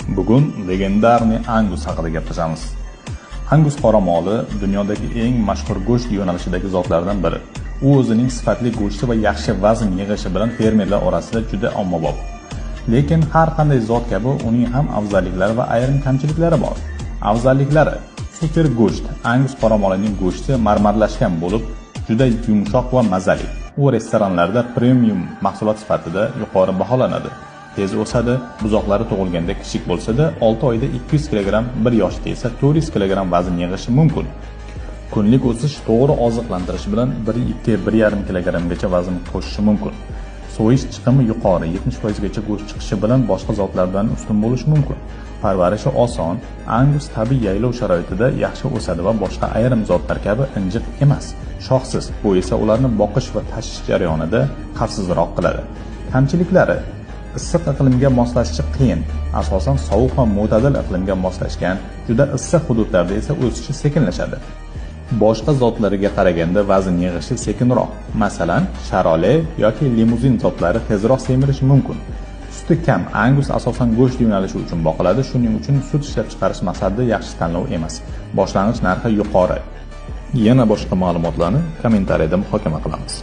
Bugun легендарный Angus haqida gaplashamiz. Angus qoramoli dunyodagi eng mashhur go'sht yo'nalishidagi zotlardan biri. U o'zining sifatli go'shti va yaxshi vazn yig'ishi bilan fermerlar orasida juda ommabop. Lekin har qanday zot kabi uning ham afzalliklari va ayrim kamchiliklari bor. Afzalliklari: super go'sht. Angus qoramolining go'shti marmarlashgan bo'lib, juda yumshoq va mazali. U restoranlarda premium mahsulot sifatida yuqori baholanadi. Tez o'sadi, buzoqlari tug'ilganda kichik bo'lsa-da, 6 oyda 200 kg, 1 yoshda esa 400 kg vazn yig'ishi mumkin. Kunlik o'sish to'g'ri oziqlantirish bilan 1-2-1,5 kilogrammgacha vazn qo'shishi mumkin. So'yish chiqimi yuqori, 70% gacha go'sht chiqishi bilan boshqa zotlardan ustun bo'lishi mumkin. Parvarishi oson, Angus tabiiy yaylov sharoitida yaxshi o'sadi va boshqa ayrim zotlar kabi injiq emas. Shoxsiz, bu esa ularni boqish va tashish jarayonida xavfsizroq qiladi. Kamchiliklari: issiq iqlimga moslashishi qiyin, asosan sovuq va mo'tadil iqlimga moslashgan, juda issiq hududlarda esa o'sishi sekinlashadi. Boshqa zotlarga qaraganda vazn yig'ishi sekinroq. Masalan, Charolais yoki limuzin zotlari tezroq semirishi mumkin. Suti kam. Angus asosan go'sht yo'nalishi uchun boqiladi, shuning uchun sut ishlab chiqarish maqsadida yaxshi tanlov emas. Boshlang'ich narxi yuqori. Yana boshqa ma'lumotlarni kommentariyada muhokama qilamiz.